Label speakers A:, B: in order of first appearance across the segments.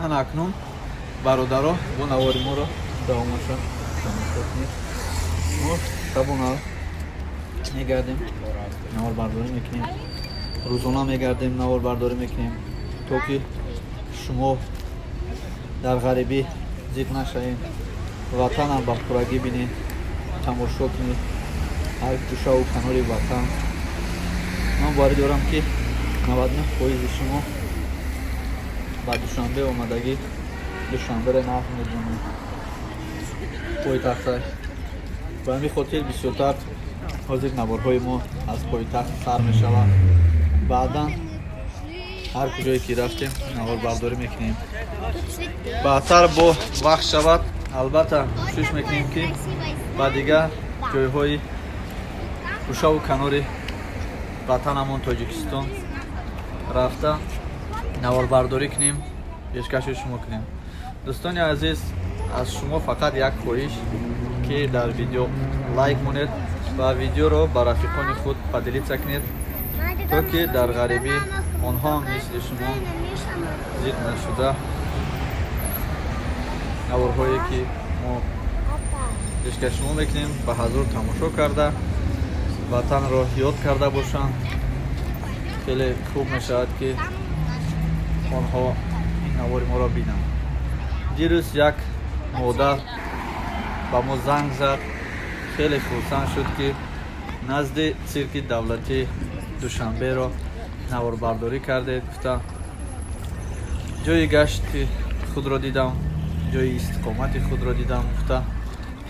A: Ана акнун, бародаро, бо навори моро давомаша тамошо кунед. Мо шабона мегардем, наворбардорӣ мекунем, рӯзона мегардем, наворбардорӣ мекунем, то ки шумо дар ғарибӣ зиқ нашавем, ватанам ба пуррагӣ бинед, тамошо кунед ҳар гӯшаву канори ватан. Ман боварӣ дорам, ки 99 фоизи шумо ба Душанбе омадагӣ, Душанберо нағз медонед, пойтахта. Ба ҳамин хотир бисёртар ҳозир наворҳои мо аз пойтахт сар мешавад. Баъдан ҳар куҷое ки рафтем, наворбардорӣ мекунем. Баъдтар бо вақт шавад, албатта, кӯшиш мекунем, ки ба дигар ҷойҳои гӯшаву канори ватанамон Тоҷикистон рафта, наворбардорӣ кунем, пешкаши шумо кунем. Дӯстони азиз, аз шумо фақат як хоҳиш, ки дар видео лайк монед ва видеоро ба рафиқони худ поделиться кунед, то ки дар ғарибӣ онҳо ҳам мисли шумо зиқ нашуда, наворҳое ки мо пешкаши шумо мекунем, ба ҳазур тамошо карда, ватанро ёд карда бошанд. Хеле хуб мешавад, ки онҳо ин навори моро бинанд. Дирӯз як модар ба мо занг зад, хеле хурсанд шуд, ки назди цирки давлатии Душанберо наворбардорӣ кардед. Гуфта, ҷои гашти худро дидам, ҷои истиқомати худро дидам, гуфта,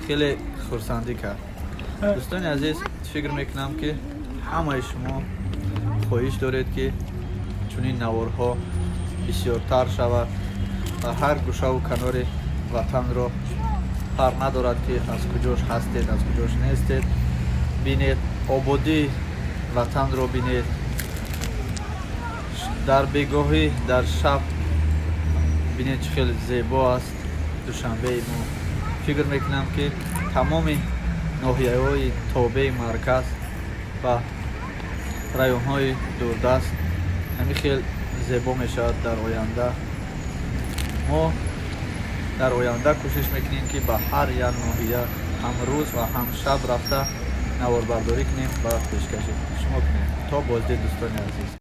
A: хеле хурсандӣ кард. Дӯстони азиз, фикр мекунам, ки ҳамаи шумо хоҳиш доред, ки чунин наворҳо бисёртар шавад ва ҳар гӯшаву канори ватанро, фарқ надорад, ки аз куҷош ҳастед, аз куҷош нестед, бинед, ободии ватанро бинед. Дар бегоҳӣ, дар шаб бинед, чӣ хеле зебо аст Душанбеи мо. Фикр мекунам, ки тамоми ноҳияҳои тобеи марказ ва районҳои дурдаст ҳамин хел зебо мешавад дар оянда. Мо дар оянда кӯшиш мекунем, ки ба ҳар як ноҳия ҳам рӯз ва ҳам шаб рафта, наворбардорӣ кунем ва пешкаши шумо кунем. То боздид, дӯстони азиз.